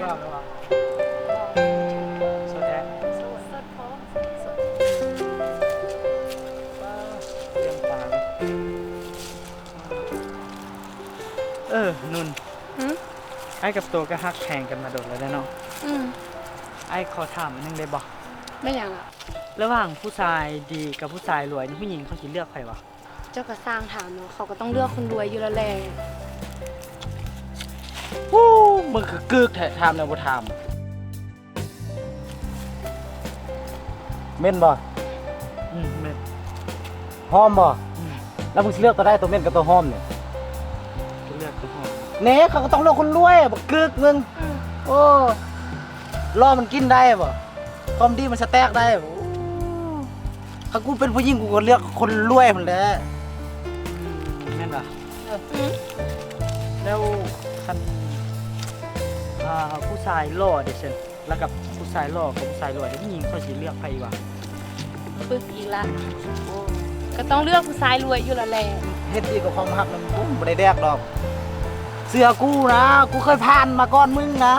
ວ່າວ່າ ໂສດແທ້ ໂສດພ້ອມ ໂສດ ລ້ຽງປາ ເອີ ນຸ່ນ ຫື? ອ້າຍກັບໂຕກໍຮັກແພງກັນມາດົນແລ້ວເນາະ. ອືມ ອ້າຍຂໍຖາມອັນໜຶ່ງໄດ້ບໍ່? ແມ່ນຫຍັງລະ? ລະຫວ່າງຜູ້ຊາຍດີກັບຜູ້ຊາຍລວຍນີ້ ຜູ້ຍິງເຂົາຊິເລືອກໃຜວະ? ເຈົ້າກໍຊ່າງຖາມເນາະ ເຂົາກໍຕ້ອງເລືອກຄົນລວຍຢູ່ແລ້ວແຫຼະ. ໂອ້ ມຶງຄືກຶກແທ້ ຖາມແນວບໍ່ຖາມ. ເໝັນບໍ່? ອືມ ເໝັນ. ຫອມບໍ່? ອືມ. ແລ້ວມຶງຊິເລືອກຕົວໃດ ຕົວເໝັນກັບຕົວຫອມນີ້? ກໍເລືອກຕົວຫອມ. ແນ່ ເຂົາກໍຕ້ອງເລືອກຄົນລວຍ ບັກກຶກມຶງ. ອືມ. ໂອ້ ລໍ້ມັນກິນໄດ້ບໍ່? ຄວາມດີມັນສະແຕັກໄດ້. ໂອ້ ຖ້າກູເປັນຜູ້ຍິງ ກູກໍເລືອກຄົນລວຍພຸ້ນແຫຼະ. ອືມ ແມ່ນບໍ່? ເອີ ອືມ. ແລ້ວຄັນ ອ່າ ຜູ້ຊາຍຫຼໍ່ເດຊັ້ນ ແລ້ວກັບຜູ້ຊາຍຫຼໍ່ກັບຜູ້ຊາຍລວຍ ຜູ້ຍິງເຂົາຊິເລືອກໃຜວະ? ປຶກອີກລະ. ໂອ້ ກໍຕ້ອງເລືອກຜູ້ຊາຍລວຍຢູ່ແລ້ວແຫຼະ. ເຮັດດີກັບຄວາມຮັກນັ້ນ ໂອ້ ບໍ່ໄດ້ແດກດອກ. ເຊື່ອກູນະ ກູເຄີຍຜ່ານມາກ່ອນມຶງນະ.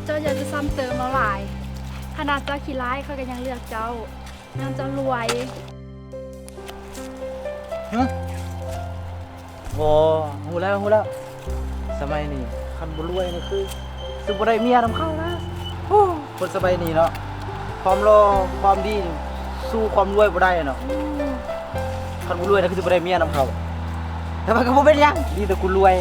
ເຈົ້າຢ່າໄປຊ້ຳເຕີມເອົາຫຼາຍ. ຂະໜາດເຈົ້າຂີ້ຮ້າຍ ຂ້ອຍກໍຍັງເລືອກເຈົ້າ ຍ້ອນເຈົ້າລວຍ. ຫຶ? ໂອ້ ຮູ້ແລ້ວ ຮູ້ແລ້ວ. ສະໄໝນີ້ຄັນບໍ່ລວຍນີ້ຄືຊິບໍ່ໄດ້ເມຍນຳເຂົານະ. ໂອ້ ຄົນສະໄໝນີ້ເນາະ ຄວາມຫຼໍ່ຄວາມດີສູ້ຄວາມລວຍບໍ່ໄດ້ເນາະ. ອືມ. ຄັນບໍ່ລວຍນະຄືຊິບໍ່ໄດ້ເມຍນຳເຂົາ. ແຕ່ວ່າກໍບໍ່ເປັນຫຍັງ ດີແຕ່ກູລວຍ.